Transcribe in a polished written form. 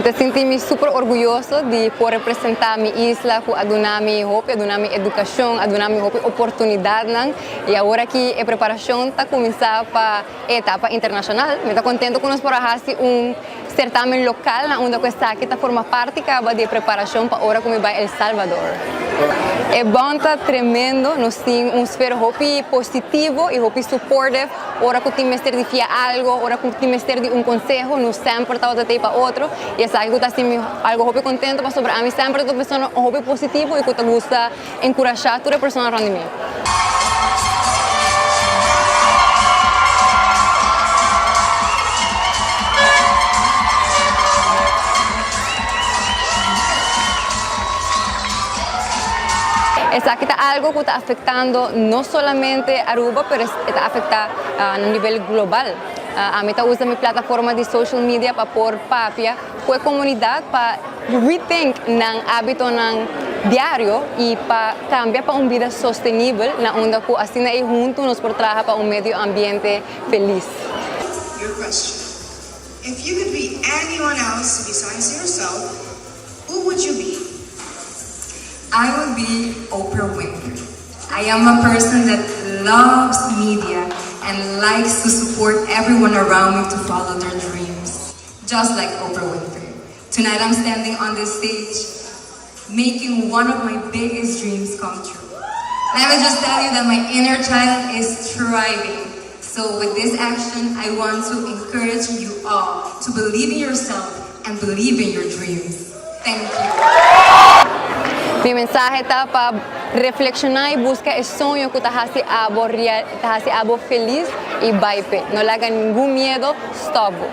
Mi ta sinti mi super orguyoso di por representa mi isla cu a duna mi hopi, a duna mi educacion, a duna mi hopi oportunidadnan y awor aki e preparacion ta cuminsa pa e etapa internacional. Mi ta contento cu nos por a haci un certamen local na unda cu esaki ta forma parti caba di e preparacion pa ora cu mi bay El Salvador. E bond ta tremendo, nos tin un sfera hopi positivo y hopi supportive. Ora ku tin mester di fia algo, ora ku tin mester di un konseho, nos semper tabata tei pa otro i esaki ku ta hasi mi algo hopi kontento pasobra ami semper ta un persona hopi positivo i ku ta gusta enkurashá tur e persona rònt di mi. Esaki ta algo ku ta afektando no solamente Aruba pero e ta afektá na nivel global. Ami ta usa mi plataforma di social media pa por papia ku e komunidat pa rethink nan hábitonan diario i pa kambia pa un bida sostenibel na unda ku asina ei huntu nos por traha pa un medio ambiente felis. Your question, If you could be anyone else besides yourself, who would you be? I would be Oprah Winfrey. I am a person that loves media and likes to support everyone around me to follow their dreams, just like Oprah Winfrey. Tonight I'm standing on this stage making one of my biggest dreams come true. Let me just tell you that my inner child is thriving. So with this action, I want to encourage you all to believe in yourself and believe in your dreams. Thank you. Mi mensahe ta pa reflekshoná i buska e soño ku ta hasi abo real, ta hasi abo felis i bai p'e. No laga ningun miedo stòp bo.